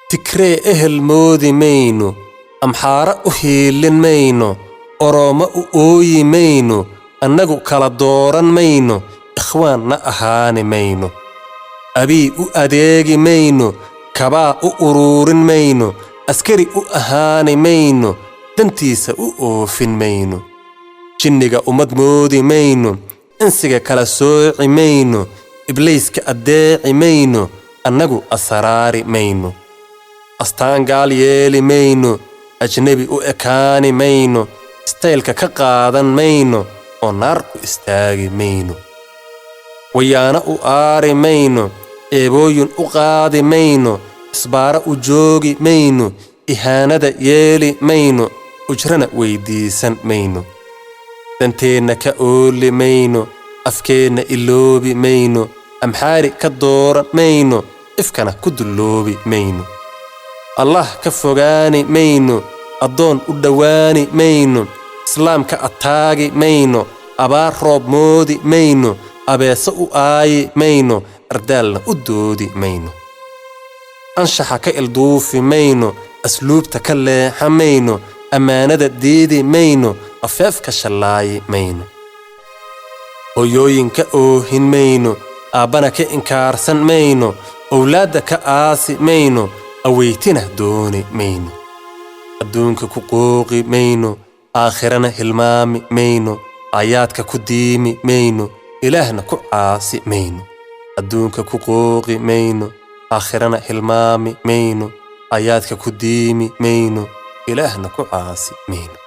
Tigree ehel moodi mayno, Amxaara u hiilin mayno, Oromo u ooyi mayno, annagu kala dooran mayno, ikhwaanna ahaani mayno, Abii u adeegi mayno, kabaa u uruurin mayno, askari u ahaani mayno, dantiisa u oofin mayno, jinniga ummad moodi mayno, insiga kala sooci mayno, ibliiska addeeci mayno, annagu asaraari mayno, astaan gaal yeeli mayno, ajnebi u ekaani mayno, istaylka ka qaadan mayno, oo naar ku istaagi mayno, wayaano u aari mayno, eebooyin u qaadi mayno, isbaaro u joogi mayno, ihaanada yeeli mayno, ujrana weydiisan mayno, danteenna ka ooli mayno, afkeenna iloobi mayno, Amxaari ka dooran mayno, ifkana ku dulloobi mayno, Allah ka fogaani mayno, addoon u dhowaani mayno, islaamka ataagi mayno, abaar roob moodi mayno, abeeso u aayi mayno, ardaalna u doodi mayno, anshaxa ka ilduufi mayno, asluubta ka leexa mayno, ammaanada diidi mayno, afeef ka shallaayi mayno, hooyooyin ka oohin mayno, aabbana ka inkaarsan mayno, owlaadda ka aasi mayno, aweytina dooni mayno, adduunka ku qooqi mayno, aakhirana hilmaami mayno, aayaadka ku diimi mayno, Ilaahna ku caasi mayno, adduunka ku qooqi mayno, aakhirana hilmaami mayno, aayaadka ku diimi mayno, Ilaahna ku caasi mayno.